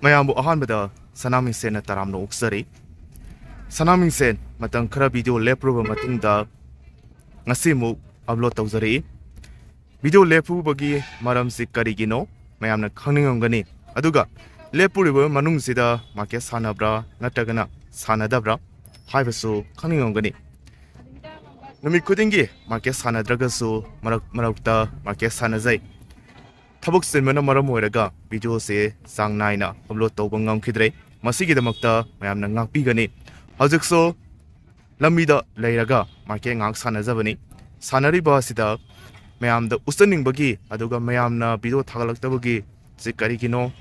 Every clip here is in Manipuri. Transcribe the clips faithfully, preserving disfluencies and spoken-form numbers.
ꯃꯌꯥꯝꯕꯨ ꯑꯍꯥꯟꯕꯗ ꯁꯅꯥꯃꯤꯡꯁꯦꯟꯅ ꯇꯔꯥꯝꯅ ꯑꯣꯛꯆꯔꯤ꯫ ꯁꯅꯥꯃꯤꯡꯁꯦꯟ ꯃꯇꯝ ꯈꯔ ꯚꯤꯗꯤꯑꯣ ꯂꯦꯞꯄꯨꯔꯕ ꯃꯇꯨꯡꯗ ꯉꯁꯤ ꯑꯃꯨꯛ ꯑꯞꯂꯣꯗ ꯇꯧꯖꯔꯛꯏ꯫ ꯚꯤꯗꯤꯑꯣ ꯂꯦꯞꯄꯨꯕꯒꯤ ꯃꯔꯝꯁꯤ ꯀꯔꯤꯒꯤꯅꯣ ꯃꯌꯥꯝꯅ ꯈꯪꯅꯤꯡꯉꯝꯒꯅꯤ꯫ ꯑꯗꯨꯒ ꯂꯦꯞꯄꯨꯔꯤꯕ ꯃꯅꯨꯡꯁꯤꯗ ꯃꯥꯔꯀꯦꯠ ꯁꯥꯟꯅꯕ꯭ꯔꯥ ꯅꯠꯇ꯭ꯔꯒꯅ ꯁꯥꯟꯅꯗꯕ꯭ꯔꯥ ꯍꯥꯏꯕꯁꯨ ꯈꯪꯅꯤꯡꯉꯝꯒꯅꯤ꯫ ꯅꯨꯃꯤꯠ ꯈꯨꯗꯤꯡꯒꯤ ꯃꯥꯔꯀꯦꯠ ꯁꯥꯟꯅꯗ꯭ꯔꯒꯁꯨ ꯃꯔꯛ ꯃꯔꯛꯇ ꯃꯥꯔꯀꯦꯠ ꯁꯥꯟꯅꯖꯩ꯫ ꯊꯕꯛ ꯆꯤꯟꯕꯅ ꯃꯔꯝ ꯑꯣꯏꯔꯒ ꯚꯤꯗꯤꯑꯣꯁꯦ ꯆꯥꯡ ꯅꯥꯏꯅ ꯑꯞꯂꯣꯗ ꯇꯧꯕ ꯉꯝꯈꯤꯗ꯭ꯔꯦ꯫ ꯃꯁꯤꯒꯤꯗꯃꯛꯇ ꯃꯌꯥꯝꯅ ꯉꯥꯛꯄꯤꯒꯅꯤ꯫ ꯍꯧꯖꯤꯛꯁꯨ ꯂꯝꯕꯤꯗ ꯂꯩꯔꯒ ꯃꯥꯔꯀꯦꯠ ꯉꯥꯏꯍꯥꯛ ꯁꯥꯟꯅꯖꯕꯅꯤ꯫ ꯁꯥꯟꯅꯔꯤꯕ ꯑꯁꯤꯗ ꯃꯌꯥꯝꯗ ꯎꯠꯆꯅꯤꯡꯕꯒꯤ, ꯑꯗꯨꯒ ꯃꯌꯥꯝꯅ ꯚꯤꯗꯤꯑꯣ ꯊꯥꯒꯠꯂꯛꯇꯕꯒꯤ ꯁꯤ ꯀꯔꯤꯒꯤꯅꯣ,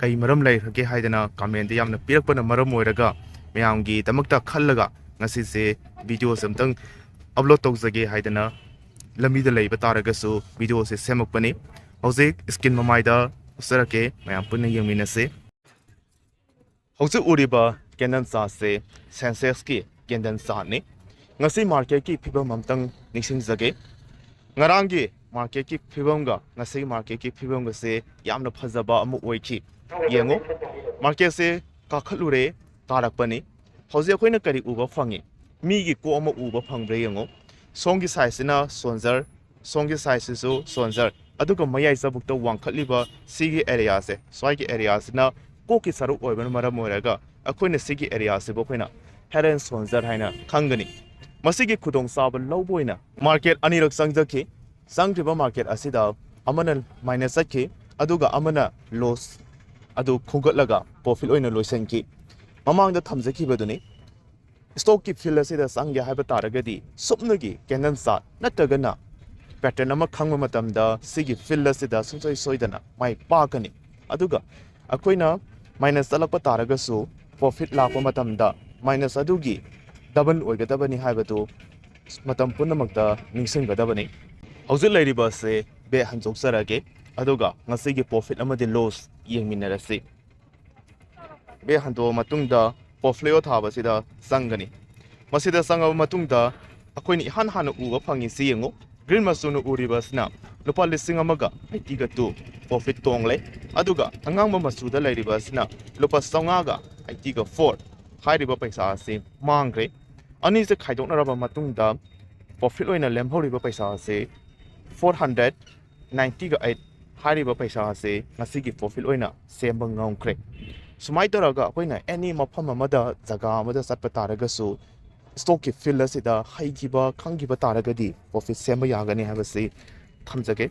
ꯀꯩ ꯃꯔꯝ ꯂꯩꯈ꯭ꯔꯒꯦ ꯍꯥꯏꯗꯅ ꯀꯃꯦꯟꯗ ꯌꯥꯝꯅ ꯄꯤꯔꯛꯄꯅ ꯃꯔꯝ ꯑꯣꯏꯔꯒ ꯃꯌꯥꯝꯒꯤꯗꯃꯛꯇ ꯈꯜꯂꯒ ꯉꯁꯤꯁꯦ ꯚꯤꯗꯤꯑꯣꯁꯦ ꯑꯝꯇꯪ ꯑꯞꯂꯣꯗ ꯇꯧꯖꯒꯦ ꯍꯥꯏꯗꯅ ꯂꯝꯕꯤꯗ ꯂꯩꯕ ꯇꯥꯔꯒꯁꯨ ꯚꯤꯗꯤꯑꯣꯁꯦ ꯁꯦꯝꯃꯛꯄꯅꯤ꯫ ꯍꯧꯖꯤꯛ ꯁ꯭ꯀ꯭ꯔꯤꯟ ꯃꯃꯥꯏꯗ ꯎꯠꯆꯔꯛꯀꯦ, ꯃꯌꯥꯝ ꯄꯨꯟꯅ ꯌꯦꯡꯃꯤꯟꯅꯁꯤ꯫ ꯍꯧꯖꯤꯛ ꯎꯔꯤꯕ ꯀꯦꯟꯗꯜ ꯆꯥꯔꯠꯁꯦ ꯁꯦꯟꯁꯦꯛꯁꯀꯤ ꯀꯦꯟꯗꯜ ꯆꯥꯔꯠꯅꯤ꯫ ꯉꯁꯤ ꯃꯥꯔꯀꯦꯠꯀꯤ ꯐꯤꯕꯝ ꯑꯝꯇꯪ ꯅꯤꯡꯁꯤꯡꯖꯒꯦ꯫ ꯉꯔꯥꯡꯒꯤ ꯃꯥꯔꯀꯦꯠꯀꯤ ꯐꯤꯕꯝꯒ ꯉꯁꯤꯒꯤ ꯃꯥꯔꯀꯦꯠꯀꯤ ꯐꯤꯕꯝꯒꯁꯦ ꯌꯥꯝꯅ ꯐꯖꯕ ꯑꯃ ꯑꯣꯏꯈꯤ꯫ ꯌꯦꯡꯉꯨ, ꯃꯥꯔꯀꯦꯠꯁꯦ ꯀꯥꯈꯠꯂꯨꯔꯦ, ꯇꯥꯔꯛꯄꯅꯤ꯫ ꯍꯧꯖꯤꯛ ꯑꯩꯈꯣꯏꯅ ꯀꯔꯤ ꯎꯕ ꯐꯪꯉꯤ? ꯃꯤꯒꯤ ꯀꯣꯛ ꯑꯃ ꯎꯕ ꯐꯪꯕ꯭ꯔꯥ ꯌꯦꯡꯉꯨ꯫ ꯁꯣꯝꯒꯤ ꯁꯥꯏꯠꯁꯤꯅ ꯁꯣꯟꯖꯔ, ꯁꯣꯝꯒꯤ ꯁꯥꯏꯠꯁꯤꯁꯨ ꯁꯣꯟꯖꯔ, ꯑꯗꯨꯒ ꯃꯌꯥꯏ ꯆꯕꯨꯛꯇ ꯋꯥꯡꯈꯠꯂꯤꯕ ꯁꯤꯒꯤ ꯑꯦꯔꯤꯌꯥꯁꯦ, ꯁ꯭ꯋꯥꯏꯒꯤ ꯑꯦꯔꯤꯌꯥꯁꯤꯅ ꯀꯣꯛꯀꯤ ꯁꯔꯨꯛ ꯑꯣꯏꯕꯅ ꯃꯔꯝ ꯑꯣꯏꯔꯒ ꯑꯩꯈꯣꯏꯅ ꯁꯤꯒꯤ ꯑꯦꯔꯤꯌꯥꯁꯤꯕꯨ ꯑꯩꯈꯣꯏꯅ ꯍꯦꯗ ꯑꯦꯟ ꯁꯣꯜꯗꯔ ꯍꯥꯏꯅ ꯈꯪꯒꯅꯤ꯫ ꯃꯁꯤꯒꯤ ꯈꯨꯗꯣꯡꯆꯥꯕ ꯂꯧꯕ ꯑꯣꯏꯅ ꯃꯥꯔꯀꯦꯠ ꯑꯅꯤꯔꯛ ꯆꯪꯖꯈꯤ꯫ ꯆꯪꯈ꯭ꯔꯤꯕ ꯃꯥꯔꯀꯦꯠ ꯑꯁꯤꯗ ꯑꯃꯅ ꯃꯥꯏꯅꯁ ꯆꯠꯈꯤ, ꯑꯗꯨꯒ ꯑꯃꯅ ꯂꯣꯁ ꯑꯗꯨ ꯈꯣꯝꯒꯠꯂꯒ ꯄ꯭ꯔꯣꯐꯤꯠ ꯑꯣꯏꯅ ꯂꯣꯏꯁꯤꯟꯈꯤ꯫ ꯃꯃꯥꯡꯗ ꯊꯝꯖꯈꯤꯕꯗꯨꯅꯤ꯫ ꯁ꯭ꯇꯣꯛꯀꯤ ꯐꯤꯜ ꯑꯁꯤꯗ ꯆꯪꯒꯦ ꯍꯥꯏꯕ ꯇꯥꯔꯒꯗꯤ ꯁꯨꯞꯅꯒꯤ ꯀꯦꯟꯗꯜ ꯆꯥꯔꯠ ꯅꯠꯇ꯭ꯔꯒꯅ ꯄꯦꯇꯔꯟ ꯑꯃ ꯈꯪꯕ ꯃꯇꯝꯗ ꯁꯤꯒꯤ ꯐꯤꯜ ꯑꯁꯤꯗ ꯁꯨꯡꯁꯣꯏ ꯁꯣꯏꯗꯅ ꯃꯥꯏ ꯄꯥꯛꯀꯅꯤ꯫ ꯑꯗꯨꯒ ꯑꯩꯈꯣꯏꯅ ꯃꯥꯏꯅꯁ ꯆꯠꯂꯛꯄ ꯇꯥꯔꯒꯁꯨ ꯄ꯭ꯔꯣꯐꯤꯠ ꯂꯥꯛꯄ ꯃꯇꯝꯗ ꯃꯥꯏꯅꯁ ꯑꯗꯨꯒꯤ ꯗꯕꯜ ꯑꯣꯏꯒꯗꯕꯅꯤ ꯍꯥꯏꯕꯗꯨ ꯃꯇꯝ ꯄꯨꯝꯅꯃꯛꯇ ꯅꯤꯡꯁꯤꯡꯒꯗꯕꯅꯤ꯫ ꯍꯧꯖꯤꯛ ꯂꯩꯔꯤꯕ ꯑꯁꯤ ꯕꯦꯛ ꯍꯟꯗꯣꯛꯆꯔꯒꯦ, ꯑꯗꯨꯒ ꯉꯁꯤꯒꯤ ꯄ꯭ꯔꯣꯐꯤꯠ ꯑꯃꯗꯤ ꯂꯣꯁ ꯌꯦꯡꯃꯤꯟꯅꯔꯁꯤ꯫ ꯕꯦꯛ ꯍꯟꯗꯣꯛꯑ ꯃꯇꯨꯡꯗ ꯄꯣꯔꯠꯐꯣꯂꯤꯑꯣ ꯊꯥꯕꯁꯤꯗ ꯆꯪꯒꯅꯤ꯫ ꯃꯁꯤꯗ ꯆꯪꯉꯕ ꯃꯇꯨꯡꯗ ꯑꯩꯈꯣꯏꯅ ꯏꯍꯥꯟ ꯍꯥꯟꯅ ꯎꯕ ꯐꯪꯉꯤꯁꯤ ꯌꯦꯡꯉꯨ꯫ ꯒ꯭ꯔꯤꯟ ꯃꯆꯨꯅ ꯎꯔꯤꯕ ꯑꯁꯤꯅ ꯂꯨꯄꯥ ꯂꯤꯁꯤꯡ ꯑꯃꯒ ꯑꯩꯠꯇꯤꯒ ꯇꯨ ꯄ꯭ꯔꯣꯐꯤꯠ ꯇꯣꯡꯂꯦ꯫ ꯑꯗꯨꯒ ꯑꯉꯥꯡꯕ ꯃꯆꯨꯗ ꯂꯩꯔꯤꯕ ꯑꯁꯤꯅ ꯂꯨꯄꯥ ꯆꯥꯝꯃꯉꯥꯒ ꯑꯩꯠꯇꯤꯒ ꯐꯣꯔ ꯍꯥꯏꯔꯤꯕ ꯄꯩꯁꯥ ꯑꯁꯤ ꯃꯥꯡꯈ꯭ꯔꯦ꯫ ꯑꯅꯤꯁꯦ ꯈꯥꯏꯗꯣꯛꯅꯔꯕ ꯃꯇꯨꯡꯗ ꯄ꯭ꯔꯣꯐꯤꯠ ꯑꯣꯏꯅ ꯂꯦꯝꯍꯧꯔꯤꯕ ꯄꯩꯁꯥ ꯑꯁꯤ ꯐꯣꯔ ꯍꯟꯗ꯭ꯔꯦꯠ ꯅꯥꯏꯟꯇꯤꯒ ꯑꯩꯠ ꯍꯥꯏꯔꯤꯕ ꯄꯩꯁꯥ ꯑꯁꯤ ꯉꯁꯤꯒꯤ ꯄ꯭ꯔꯣꯐꯤꯠ ꯑꯣꯏꯅ ꯁꯦꯝꯕ ꯉꯝꯈ꯭ꯔꯦ꯫ ꯁꯨꯃꯥꯏꯅ ꯇꯧꯔꯒ ꯑꯩꯈꯣꯏꯅ ꯑꯦꯅꯤ ꯃꯐꯝ ꯑꯃꯗ, ꯖꯒꯥ ꯑꯃꯗ ꯆꯠꯄ ꯇꯥꯔꯒꯁꯨ, ꯁ꯭ꯇꯣꯛꯀꯤ ꯐꯤꯜ ꯑꯁꯤꯗ ꯍꯩꯈꯤꯕ, ꯈꯪꯈꯤꯕ ꯇꯥꯔꯒꯗꯤ ꯄ꯭ꯔꯣꯐꯤꯠ ꯁꯦꯝꯕ ꯌꯥꯒꯅꯤ ꯍꯥꯏꯕꯁꯤ ꯊꯝꯖꯒꯦ꯫